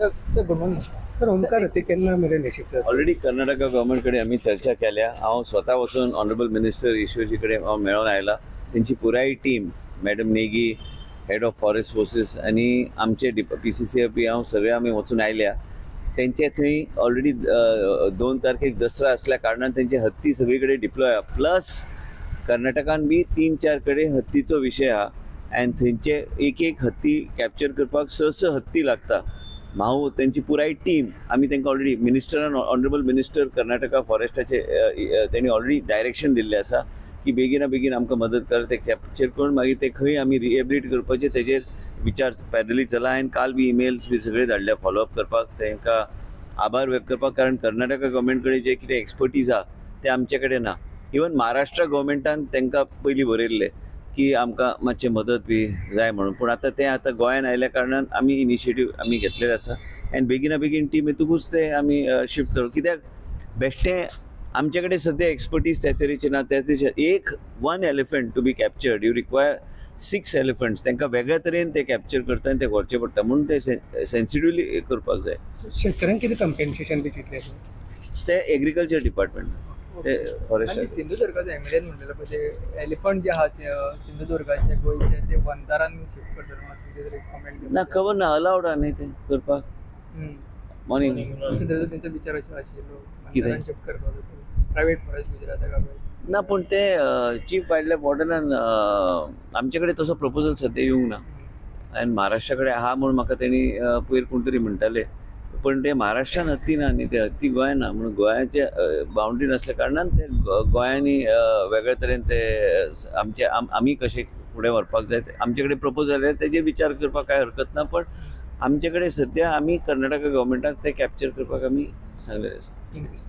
Sir sir, good morning. Sir, Omkar हती केन्ना मेरेन शिफ्ट जाता? ऑलरेडी कर्नाटका गव्हर्मेंट कडेन आमी चर्चा केल्या. हांव स्वता वचून ऑनरेबल मिनिस्टर ईश्वरजी कडेन हांव मेळोन आयला. तेंची पुराय team, madam Negi, head of forest forces आनी आमचे PCCF बी हांव सगळे आमी वचून आयल्या. तेंचे थंय ऑलरेडी 2 तारखेक दसरा आसल्या कारणान तेंचे हत्ती सगळी कडेन डिप्लॉय आहा. प्लस कर्नाटकान बी 3-4 कडेन हत्तीचो विशय आहा आनी थंयचे एक एक हत्ती कॅप्चर करपाक 6-6 हत्ती लागता. माहू तेंची पुराय टीम आमी तांकां ऑलरेडी मिनिस्टरान, ऑनरेबल मिनिस्टर कर्नाटका फॉरेस्टाचे, तेणी ऑलरेडी डायरेक्शन दिल्लें आसा की बेगिना बेगीन आमकां मदत कर, ते कॅप्चर करून मागीर ते खंय आमी रिहेबिलिट करपाचे तेजेर विचार पॅरलली चला. आनी काल बी इमेल्स बी सगळे धाडल्या फॉलोअप करपाक, तांकां आभार व्यक्त करपाक, कारण कर्नाटका गव्हर्मेंट कडेन जे कितें एक्सपर्टीज आहा ते आमचे कडेन ना. इवन महाराष्ट्र गव्हर्मेंटान तांकां पयलीं बरयल्लें की आमकां मातशें मदत बी जाय म्हणून, पूण आतां तें आतां गोंयान आयल्या कारणान आमी इनिशिएटीव आमी घेतलेलें आसा आनी बेगिना बेगीन टीम येतकूच ते आमी शिफ्ट करू. कित्याक बेश्टें आमचे कडेन सद्या एक्सपर्टीज त्या तरेची ना. त्या तरेचे एक 1 elephant to be captured you require 6 elephants. तांकां वेगळ्या तरेन ते कॅप्चर करता आनी ते व्हरचे पडटा, म्हणून ते सेन्सिटिवली करपाक जाय. शेतकऱ्यांक कितें कंपेन्सेशन बी चिंतलें? ते एग्रीकल्चर डिपार्टमेंट, ते फॉरेस्ट. आनी सिंधुदुर्गाचो एमएलएन म्हणलेलो पळय, ते एलिफंट जे आहा सिंधुदुर्गाचे गोंयचे ते वंतारान शिफ्ट करतले अशें कितें तरी कमेंट. ना, खबर ना, अलावड आहा न्ही ते करपाक. मॉर्निंग तेंचो विचार अशें आशिल्लो कितें शिफ्ट करपाक प्रायवेट फॉरेस्ट गुजराताक पळय. ना, पूण ते चीफ वायल्ड लायफ वॉर्डनान आमचे कडेन तसो प्रपोजल सद्या येवंक ना आनी महाराष्ट्रा कडेन आहा म्हूण म्हाका तेणी पयर कोण तरी म्हणटाले, पण ते महाराष्ट्रान हत्ती ना न्ही, ते हत्ती गोंयान ना, म्हणून गोंयाचे बाउंड्री नासल्या कारणान ते गोंयांनी वेगळे तरेन ते आमचे आमी कशे फुडें व्हरपाक जाय ते आमचे कडेन प्रपोजल जाल्यार तेजेर विचार करपाक कांय हरकत ना. पण आमचे कडेन सद्या आमी कर्नाटका गव्हर्मेंटाक ते कॅप्चर करपाक आमी सांगलेलें आसा. Thank you sir.